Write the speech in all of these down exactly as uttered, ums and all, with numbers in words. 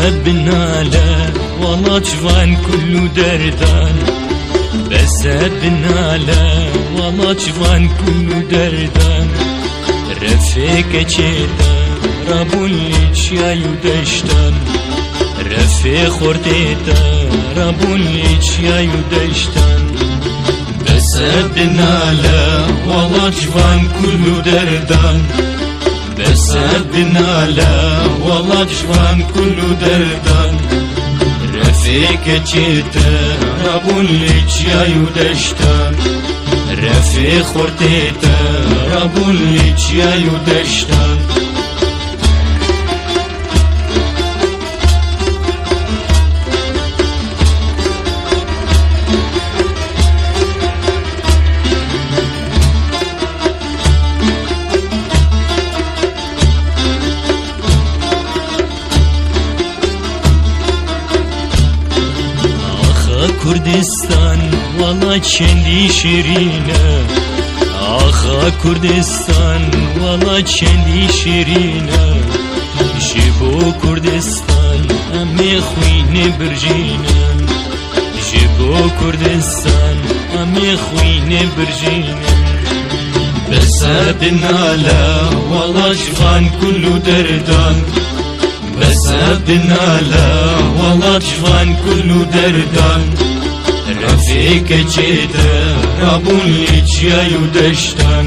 Binale, wala çivan kul û derdan. Bese binale, wala çivan kul û derdan. Refê keçê te rabûn lê çiyay û deştan. Refê xortê te rabûn lê çiyay û deştan. Bese binale, wala çivan kul û derdan. Bese binale, wala çivan kul û derdan. Refê keçê te rabûn lê çiyay û deştan. Refê xortê te rabûn lê çiyay û deştan. Axa Kurdistan, wala çendî şirîn e. Axa Kurdistan, wala çendî şirîn e. Ji bo Kurdistan, em ê xwînê birjînin. Ji bo Kurdistan, em ê xwînê birjînin. Bese binale, wala çivan kul û derdan. Bese binale, wala çivan kul û derdan. Refê keçê te rabûn lê çiyay û deştan.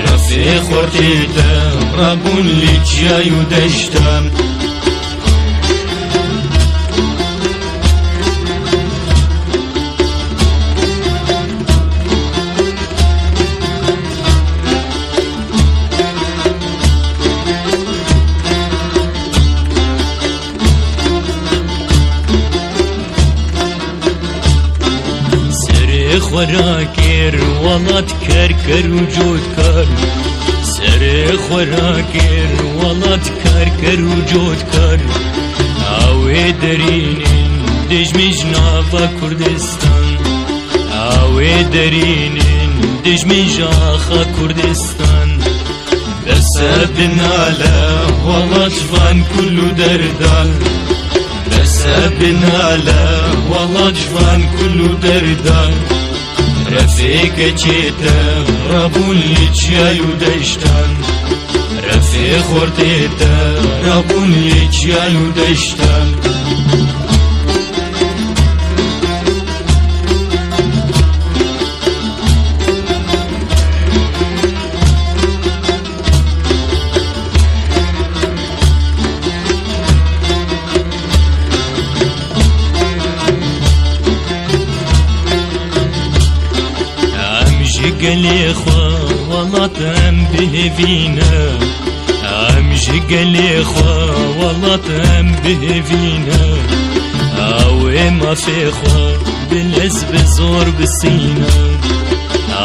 Refê xortê te rabûn lê çiyay û deştan. Serê xwe rakir welat kerker û cotkar. Serê xwe rakir welat kerker û cotkar. Ew ê derînin dijmin ji nava Kurdistan. Ew ê derînin dijmin ji axa Kurdistan. Bese binale, wala çivan kul û derdan. Bese binale, wala çivan kul û derdan. Refê keçê te rabûn lê çiyay û deştan. Refê xortê te rabûn lê çiyay û deştan. Em ji gelê xwe welat em bihêvî ne. Em ji gelê xwe welat em bihêvî ne. Ew ê mafê xwe bi lez bi zor bisîne.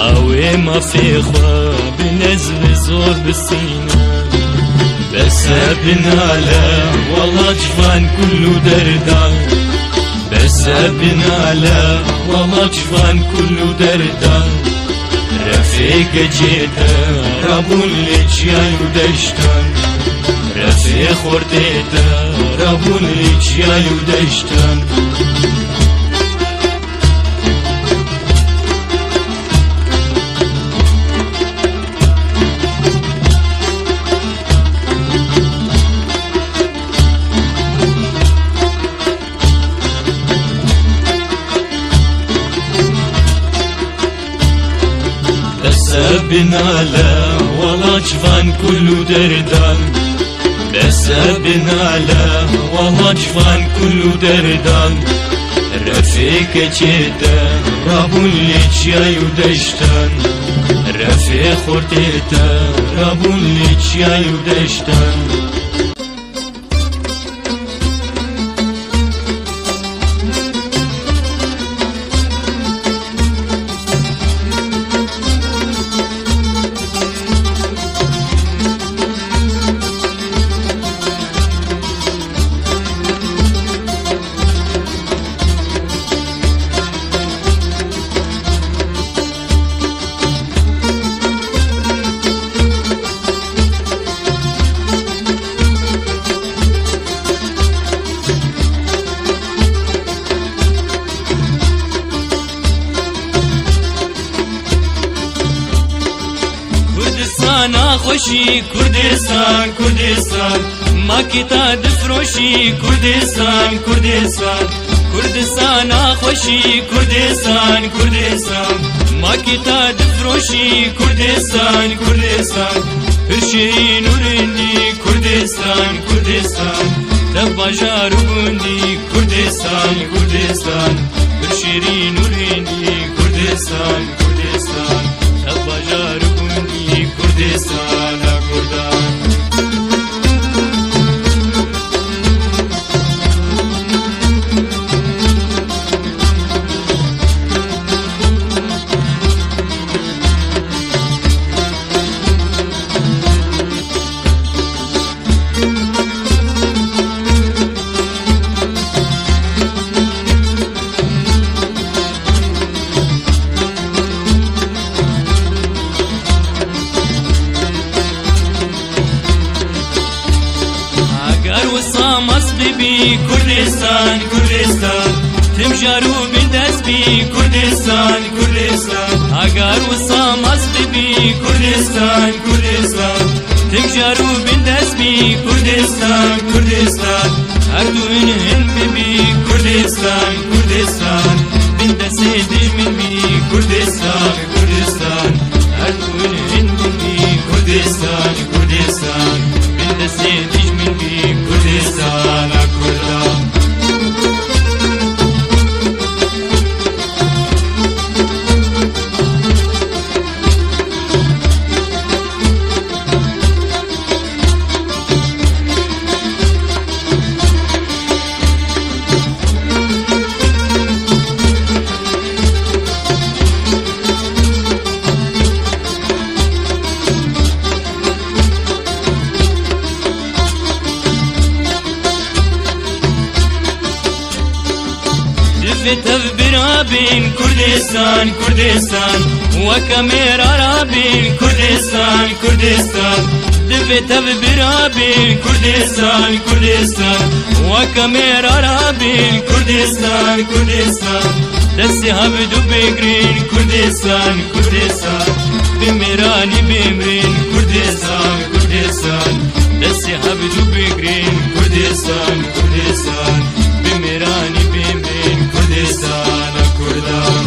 Ew ê mafê xwe bi lez bi zor bisîne. Bese binale, wala çivan kul û derdan. Bese binale, wala çivan kul û derdan. Refê keçê te rabûn lê çiyay û deştan. Refê xortê te rabûn lê çiyay û deştan. Bese binale, wala çivan kul û derdan. Bese binale, wala çivan kul û derdan. Refê keçê te rabûn lê çiyay û deştan. Refê xortê te rabûn lê çiyay û deştan. Xweşî Kurdistan, Kurdistan, makî ta difroşî Kurdistan, Kurdistan, Kurdistana xweşî Kurdistan, Kurdistan, makî ta difroşî Kurdistan, Kurdistan, hirşîn û rindî Kurdistan, Kurdistan, tev bajar û gundî Kurdistan, Kurdistan, hirşîn û rindî Kurdistan, Kurdistan, tev bajar û gundî Kurdistana Kurdan. Eger wisa mast bibî Kurdistan, Kurdistan, tim jar û bindest bî Kurdistan, Kurdistan. Eger wisa mast bibî Kurdistan, Kurdistan, tim jar û bindest bî Kurdistan, Kurdistan. Her du in hin bibî Kurdistan, Kurdistan, bindestê dijmin bî Kurdistan, Kurdistan. Her du in hin bibî Kurdistan, Kurdistan, bindestê dijmin bî Kurdistana Kurdan. Divê tev bira bin Kurdistan, Kurdistan, weke mêra ra bin Kurdistan, Kurdistan. Divê tev bira bin Kurdistan, Kurdistan, weke mêra ra bin Kurdistan, Kurdistan. Destê hevdu bigrin Kurdistan, Kurdistan, bi mêranî bimrin Kurdistan, Kurdistan. Destê hevdu bigrin Kurdistan, Kurdistan, bi mêranî bimrin Kurdistana Kurdan.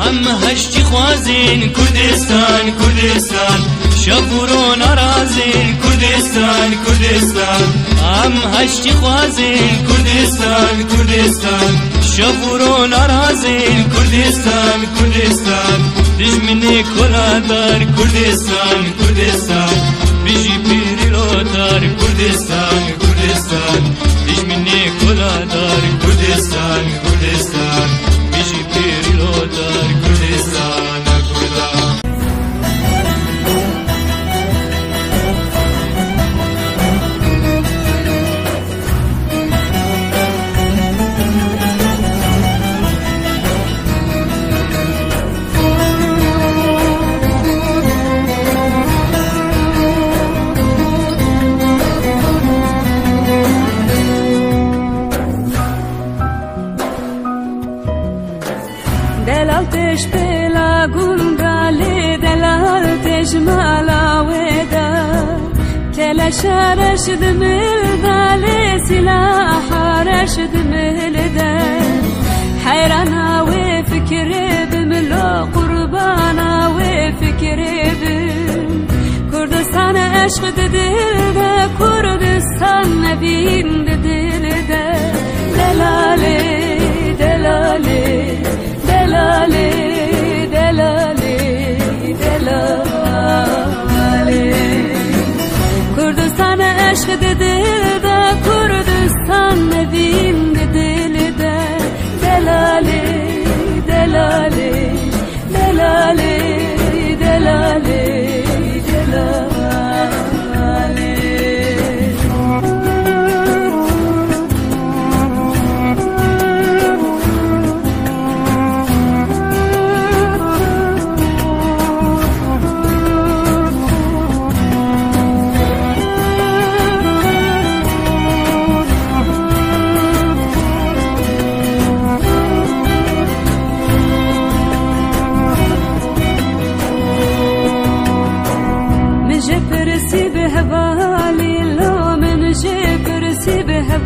Em heştî xwazin Kurdistan, Kurdistan. Şev û ro narazin Kurdistan, Kurdistan. Em heştî xwazin Kurdistan, Kurdistan. Şev û ro narazin Kurdistan, Kurdistan. Dijminê koladar Kurdistan, Kurdistan. Bijî pîrî lotar Kurdistan, Kurdistan. Dijminê koladar Kurdistan, Kurdistan. Bijî pîrî lotar Kurdistana Kurdan. Delal têj pêla gunda lê, delal têj mala wê de. Keleşa reş dimilda lê, sîlaha reş dimilde. Heyrana wê fikirê bimilo, qurbana wê fikirê bim. Kurdistan eşq di dil de, Kurdistan nevîn di dil de. Delalê, delalê, delalê, delalê, delalê. Kurdistan eşq di dil de, Kurdistan nevîn di dil de. Delalê, delalê, delalê, delalê.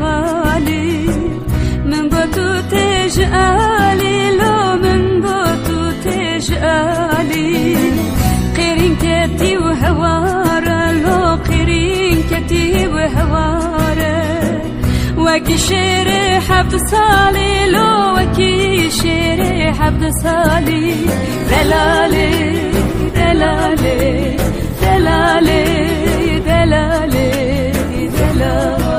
Alî, min got tu tê ji alî, lo min got tu tê ji alî. Qêrîn ketî û hewar e, lo qêrîn ketî û hewar e. Wekî şêrê heft salî, lo wekî şêrê heft salî. Delalê, delalê, delalê, delalê, delalê.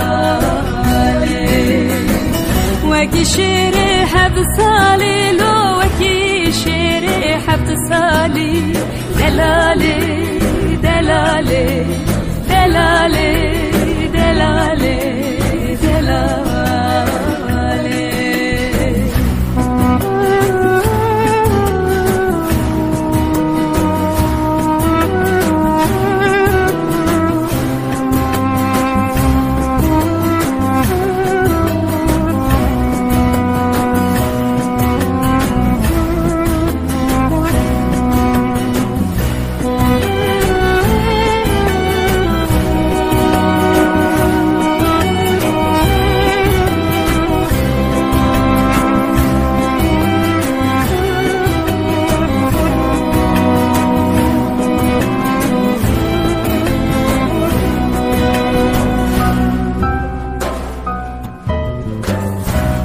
Wekî şêrê heft salî, lo wekî şêrê heft salî. Delalê, delalê, delalê, delalê, delalê.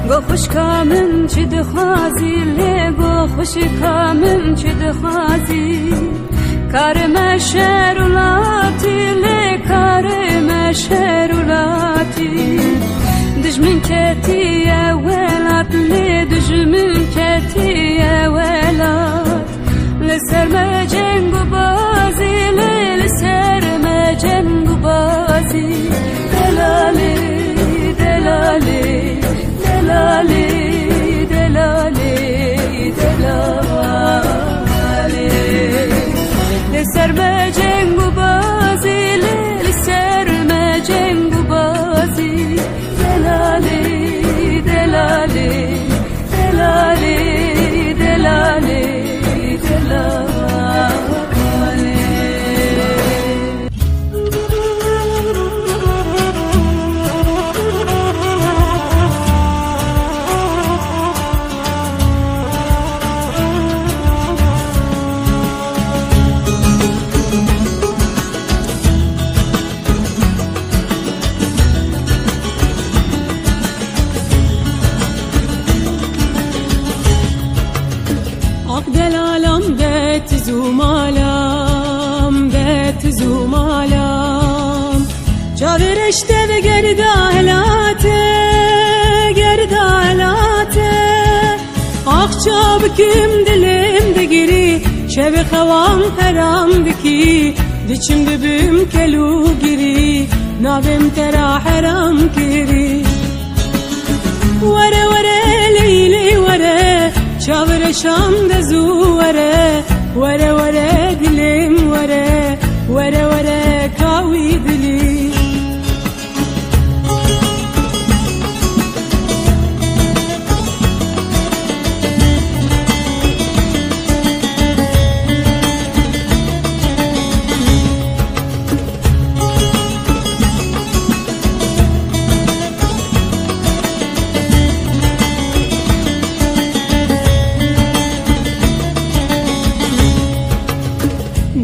Go xwişka min çi dixwazî, lê go xwişka min çi dixwazî? Karime şer û latî, lê karime şer û latî. Dijmin ketiye welat, lê dijmin ketiye welat. Li ser me ceng û bazî, lê li ser me ceng û bazî. Delalê, delalê, delalê, delalê, delalê. Li ser me ceng û bazî, lê li ser me ceng û bazî. Delalê, delalê, delalê, delalê, delalê. Ax delalam, de tiz û malam, de tiz û malam. Çavêreş te ve gerda helate, gerda helate. Ax ça bikim, dilim digirî, şevê xewan heram dikî. Diçim dibim kel û girî, navêm te ra heram kirî. Were were Leylê were, çavreşan de zû were. Were were dilêm were, were were ka wî dilî.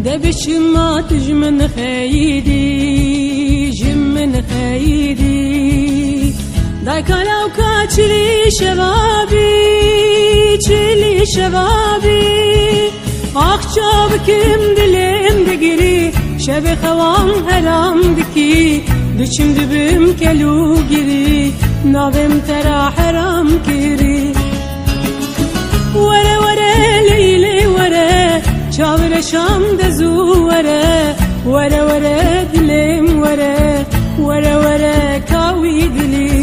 De bi çima tu ji min xeyidî, ji min xeyidî. Dayka lawka çilî şevabî, çilî şevabî. Ax ça bikim, dilêm digirî, şevê xewan heram dikî. Diçim dibim kel û girî, navêm te ra heram kirî. Were were Leylê were, çavreşan de zû were. Were were dilêm were, were were ka wî dilî.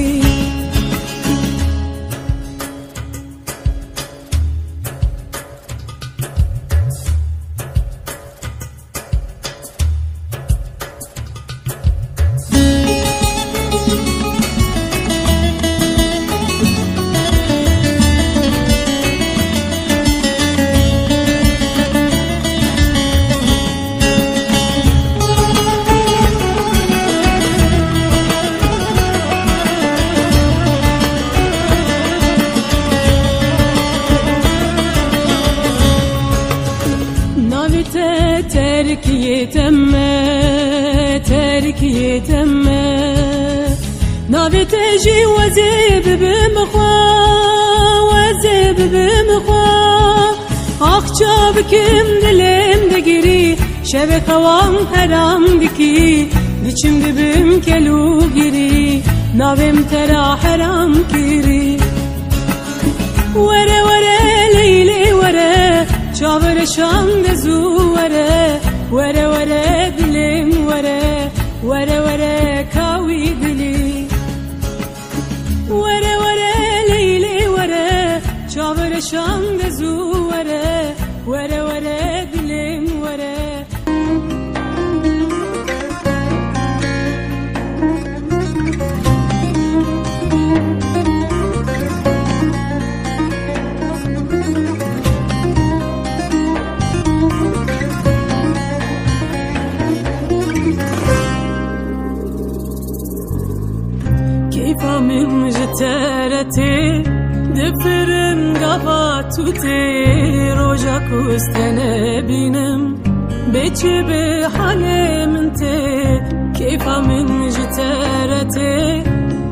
Terkiyê te me, terkiyê te me. Navê te jî wezê bibim xwe, wezê bibim xwe. Ax ça bikim dilêm digirî, şevê xewan heram dikî, diçim dibim kel û girî, navêm te ra heram kirî. Were were Leylê were, çavere şan de zû were. Were were dilêm were, were were kawî dilî. Were were Leylê were, çavere şan de zû were. Were were dilêm were. Keyfa min ji te re tê, difirim gava tu tê, roja ku ez te nebînim. Bê çi bi halê min tê, keyfa min ji te re tê.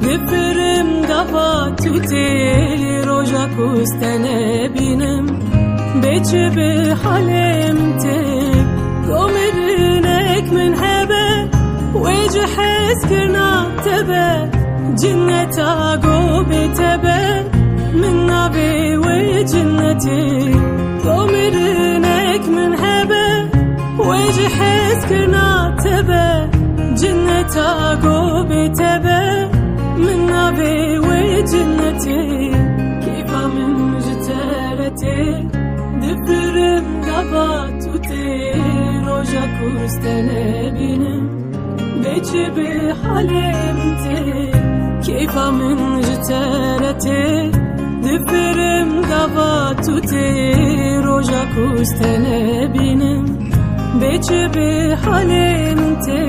Difirim gava tu tê, roja ku ez te nebînim. Bê çi bi halê min tê, go mirinek min hebe, wê ji hezkirina te be. Cinneta go bê te be, min navê wê cinnetê. Go mirinek min hebe, wê ji hezkirina te be. Cinneta go bê te be, min navê wê cinnetê. Keyfa min ji te re tê, difirim gava tu tê, roja ku ez te nebînim. Bê çi bi halê min tê, keyfa min ji te re tê. Difirim gava tu tê, roja ku ez te nebînim. Bê çi bi halê min tê.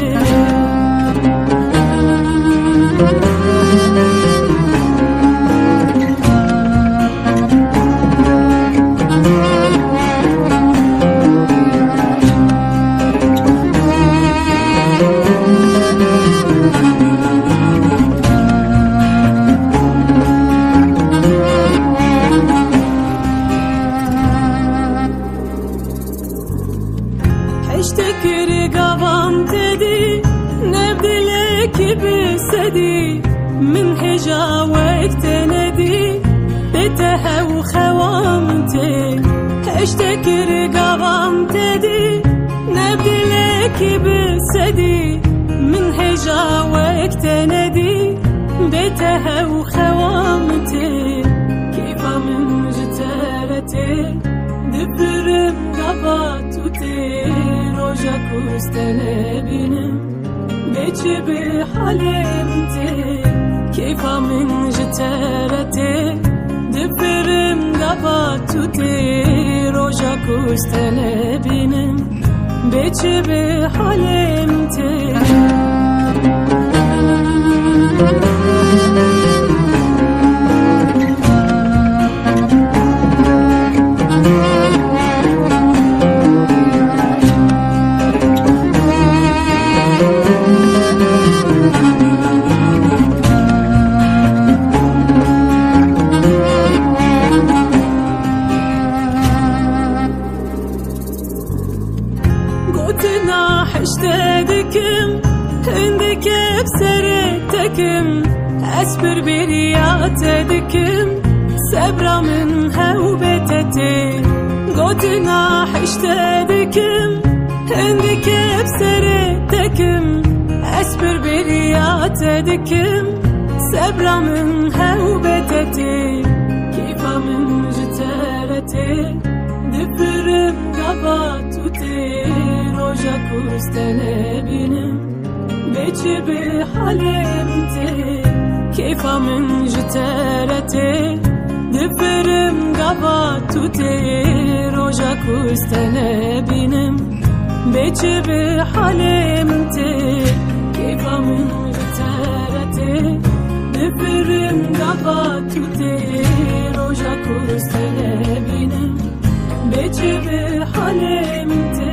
Hişte kir gavan te dî, ne bi dilekî bi sedî, min hêja wek te nedî. Bê te hew xewa min tê, hişte kir gavan te dî, ne bi dilekî bi sedî, min hêja wek te nedî. Bê te hew xewa min tê, keyfa min ji te re tê. Difirim gava tu tê, roja ku ez te nebînim. Bê çi bi halê min tê, keyfa min ji te re tê. Difirim gava tu tê, roja ku ez te nebînim. Bê çi bi halê min tê. Gotina hişte dikim, hindike bi serê te kim. Ez pirbêriya te dikim, sebra min hew bê te tê. Gotina hişte dikim, hindike bi serê te kim. Ez pirbêriya te dikim, sebra min hew bê te tê. Keyfa min ji te re tê, difirim gava tu tê, roja ku ez te nebînim. Bê çi bi halê min tê, keyfa min ji te re tê. Difirim gava tu tê, roja ku ez te nebînim. Bê çi bi halê min tê, keyfa min ji te re tê. Difirim gava tu tê, roja ku ez te nebînim. Bê çi bi halê min tê.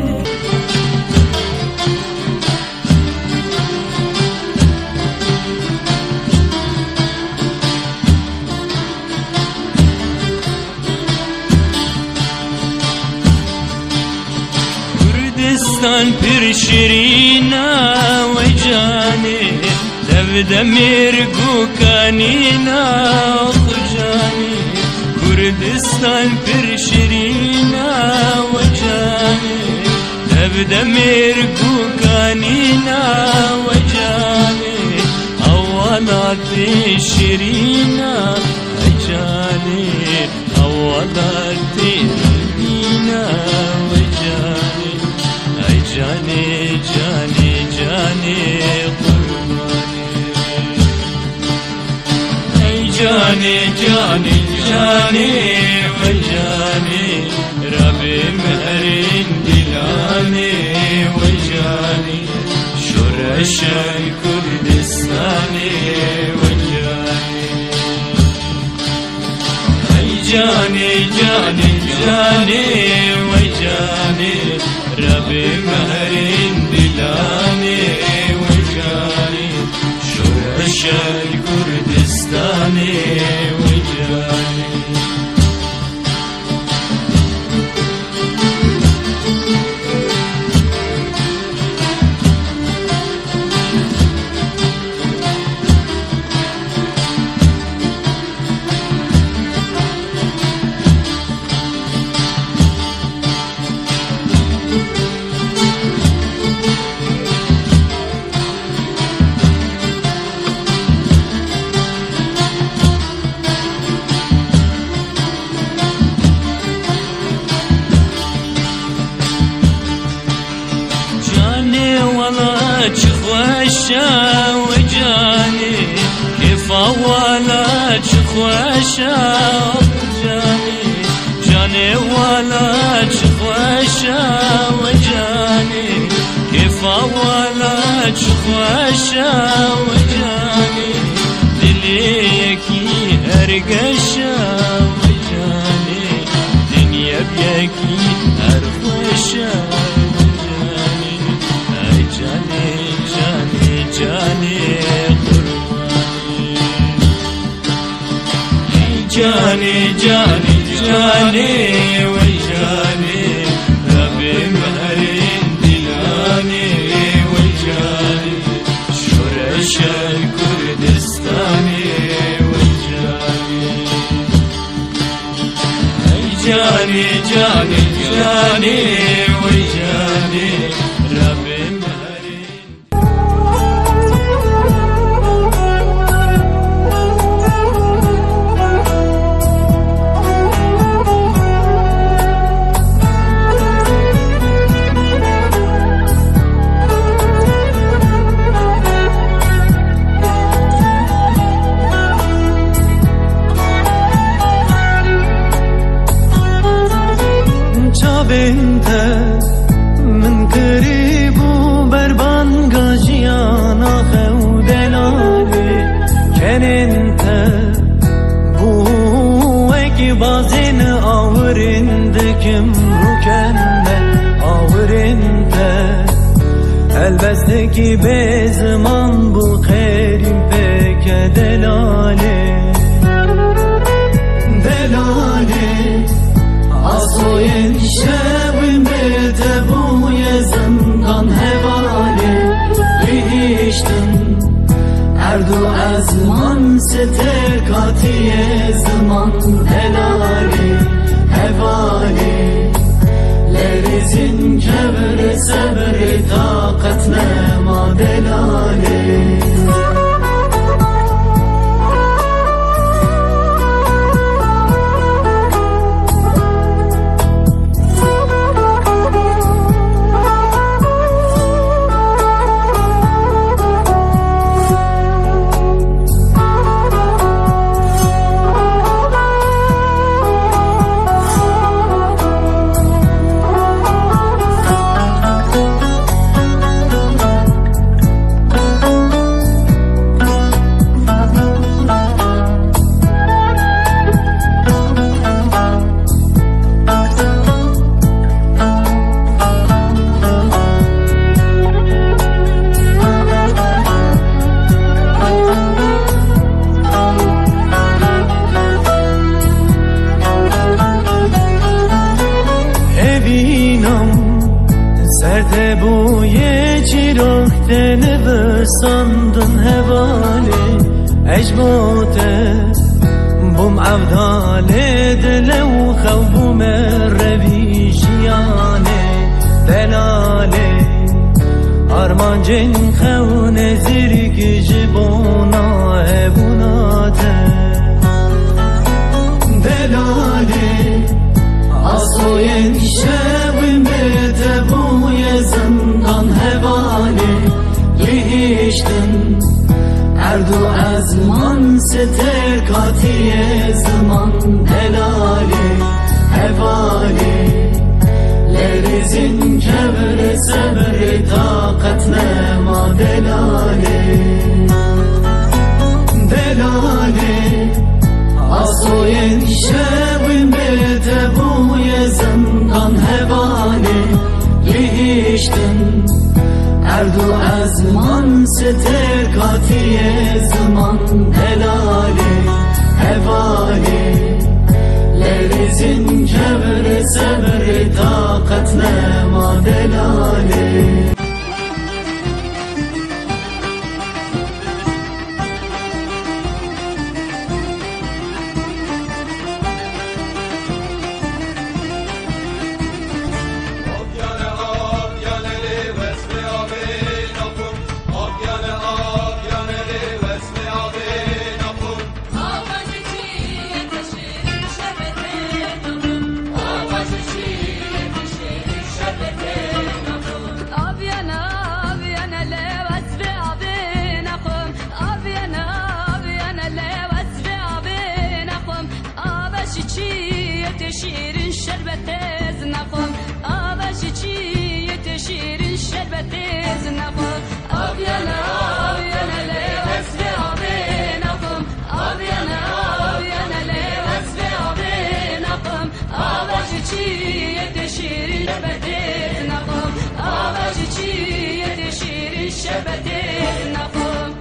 Tan pir şirîna we canê, dev demêr gukanîna xwe canê. Kurdistan pir şirîna we canê, dev demêr gukanîna we canê. Ew welatê şirîna we canê. Ew welatê şirîna we canê, ey canê, canê, canê qurbanê. Ey canê, canê, canê we canê, rabê mehrên dilanê we canê, şoreşa Kurdistanê we canê. Ey canê, canê, canê we canê, rabê mehrên dilanê we canê, şoreşa Kurdistanê we canê. Canê wela çi xweş e we canê, kêfa wela çi xweş e we canê. Canê wela çi xweş e we canê, kêfa wela çi xweş e we canê. Dilê yekî her geş e we canê, dinya bi yekî her xweş e we canê. Ey canê, canê, canê qurbanê. Ey canê, canê, canê we canê, rabê mehrên dilanê we canê, şoreşa Kurdistanê we canê. Ey canê, canê, canê we canê, rabê mehrên Çavên te min kirî bû berbanga jiyana xew delalê. Kenên te bû wekî bazên awirên dikim rûken me awirên te. Helbestekî bê ziman bû qerîn pêke delalê. Delalê, asoyên şewin bê te bûye zindan hevalê. Bihiştin erd û ezman stêr katiye ziman delalê. Hevalê, lerîzin kevir sebirê taqet nema delalê. Te bûye çîrok, te nivistandin hevalê, ez bo te bûm evdalê, dile û xew bûme revî jiyanê, delalê. Armancên xewnê zirg ji bona hebûna te. Delalê, asoyên şewin bê te bûye zindan hevalê. Gihiştin erd û ezman, stêr katiye ziman delalê. Hevalê, lerêzin kevir sebrê taqet nema delalê. Delalê, asoyên şewin bê te bûye zindan hevalê. Gihiştin erd û ezman, stêr katiye ziman delalê. Hevalê, lerêzin kevir sebrê taqet nema delalê. Aviyane, aviyane lê ez vê avê nexwim. Aviyane, aviyane lê ez vê avê nexwim. Ava ji çiyê tê şîrin şerbetê ez nexwim. Ava ji çiyê tê şîrin şerbetê ez nexwim. Aviyane, aviyane lê ez vê avê nexwim. Aviyane, aviyane lê ez vê avê nexwim. Ava ji çiyê tê şîrin şerbetê ez nexwim. Ava ji çiyê tê şîrin şerbetê ez nexwim.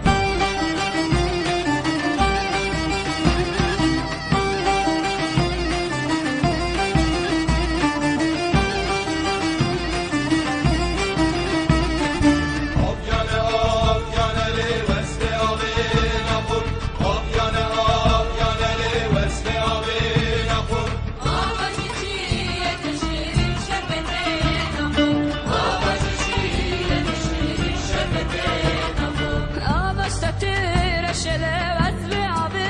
Ava ji te têr e şelew ez vê avê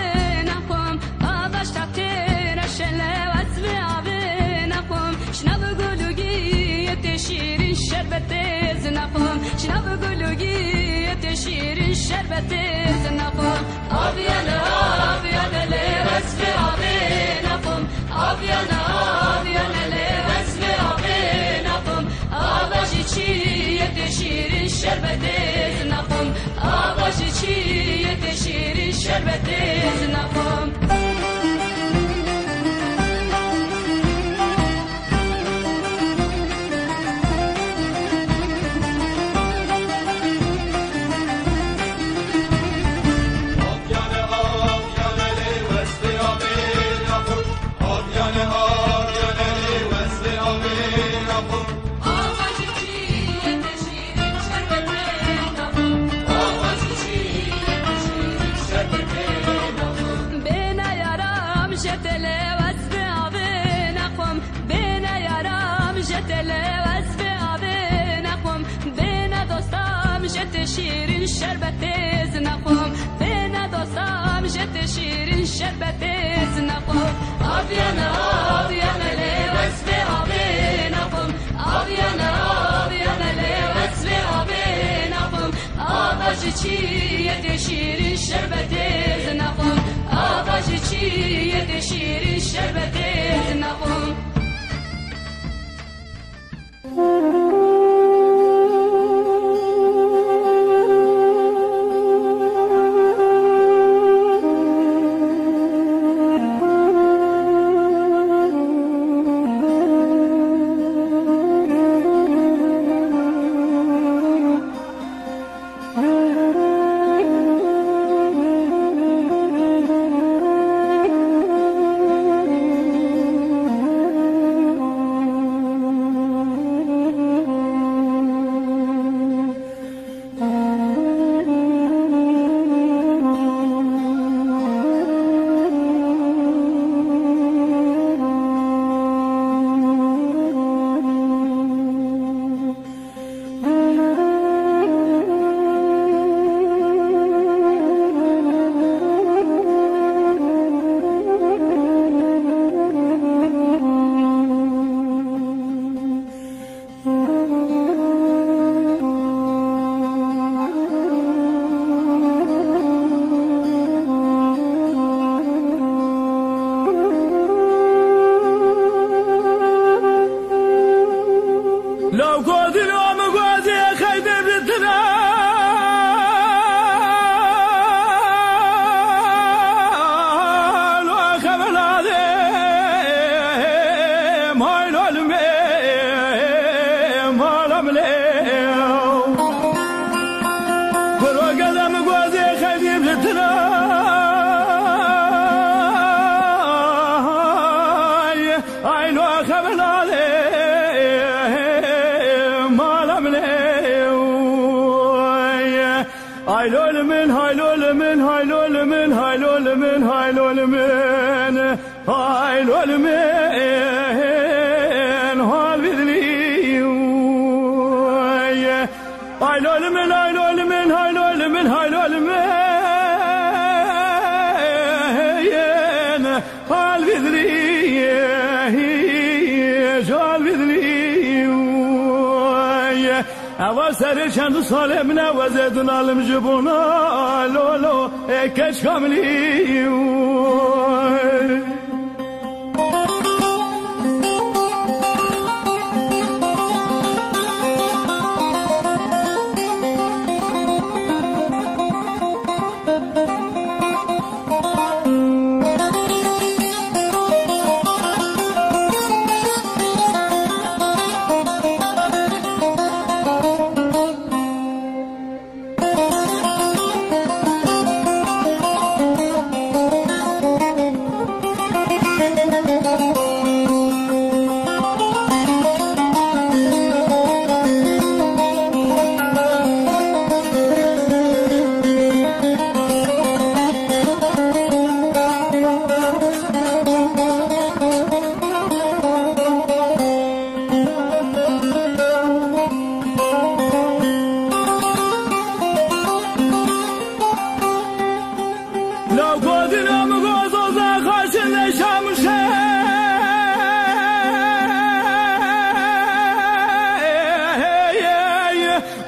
nexwim. Ava ji te têr e şelew ez vê avê nexwim. Ji nav gul û giyê tê şîrin şerbetê ez nexwim. Ji nav gul û giyê tê şîrin şerbetê ez nexwim. Aviyane, aviyane lê ez vê avê nexwim. Aviyane, aviyane lê ez vê avê nexwim. Ava ji çiyê tê şîrin şerbetê ez nexwim. Ava ji çiyê tê şîrin şerbetê ez nexwim. Bêne yaram ji te lê ez vê avê nexwim. Bêne yaram ji te lê ez vê avê nexwim. Bêne dostam ji te şîrin şerbetê ez nexwim. Bêne dostam ji te şîrin şerbetê ez nexwim. Aviyane, aviyane lê ez vê avê nexwim. Aviyane, aviyane lê ez vê avê nexwim. Ava ji çiyê tê şîrin şerbetê ez nexwim. Ava ji çiyê tê şîrin şerbetê ez nexwim. Lolmen hal vidlî. Ay lolmen, ay lolmen, ay lolmen, ay lolmen. Hal vidlî, hal vidlî. Eva serê çend salê min e, wezê din alim ji bona lolo ê keç kamilî. Law godina min gozo ze xaşin de şamşe.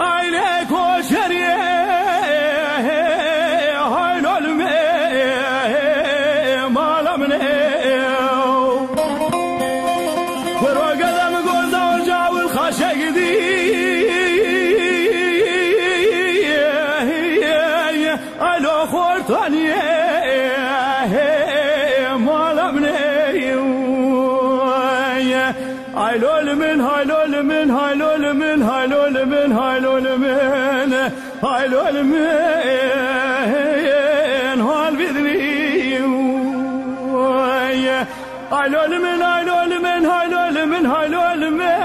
Aile koşeriye, hay lolme, malamne. Kuro gedem goza oca ul xaşe gidi. Alo xortaniye, malamne. Ay lolmen, hay lolmen, hay lolmen, hay lolmen, hay lolmen, hay lolmen, hal vidlî. Ay lolmen, ay lolmen, hay lolmen, hay lolmen,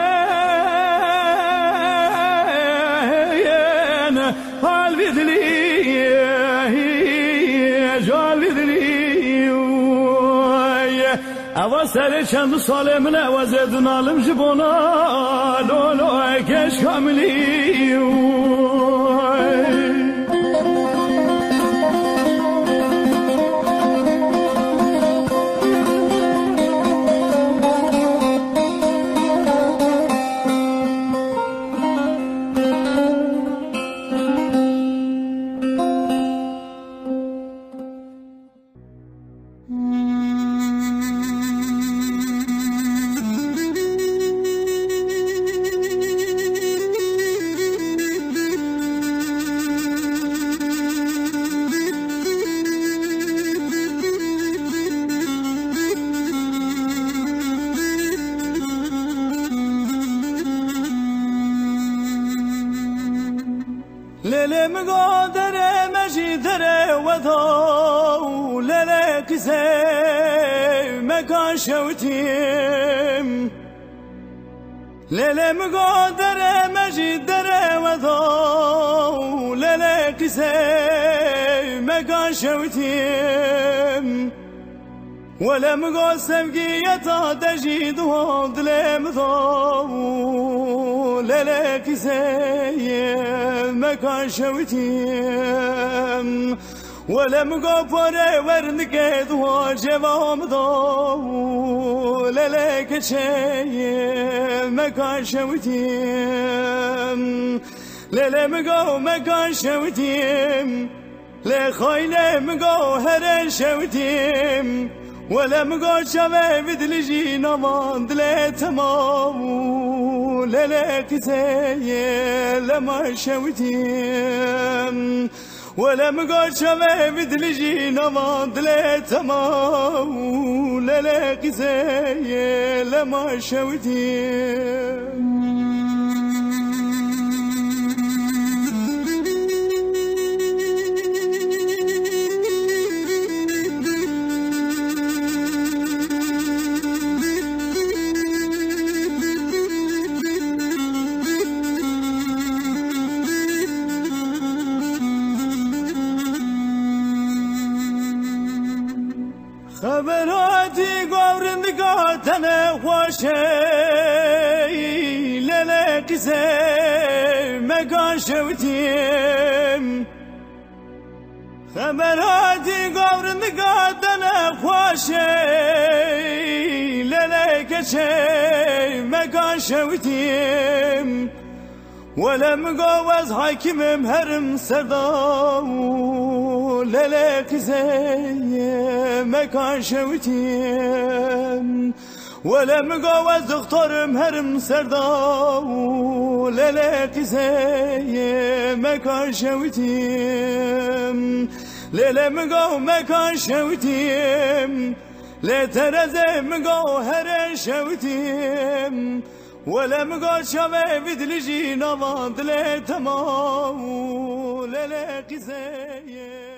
hal vidlî, hal vidlî. Eva serê çend salê min e, wezê din alim ji bona lolo ê keç kamilî. Lêlê min go derê me jî derê we do û lêlê qîzê me kan şewitîm. Lêlê min go derê me jî derê we do û lêlê qîzê me kan şewitîm. Wele min go sevgiyeta te jî duho dilê min do û lêlê qîzê me kan şewitîm. Wele min go porê wernikê duho ceva min do û lêlê keçê me kan şewitîm. Lêlê min go me kan şewitîm. Lê xaynê min go herên şewitîm. Wele min go çavê vî dilî jî navan dilê temam û lêlê qîzeyê lema şewitîm. Wele min go çavê vî dilî jî navan dilê temam û lêlê qîzeyê lema şewitîm. Xeber hatî govrin Dene xweşê lêlê qîzê mekan şewitîm. Xebera dî gavrin diga dene xweşê lêlê keçê mekan şewitîm. Wele min go ez hakimim herim serda û lêlê qîzê mekan şewitîm. Wele min go ez doktorim herim serda û lêlê qîzê mekan şewitîm. Lêlê min go mekan şewitîm. Lê terezê min go here şewitîm. Wele min go çavê vî dilî jî nava dilê tema û lêlê qîzê.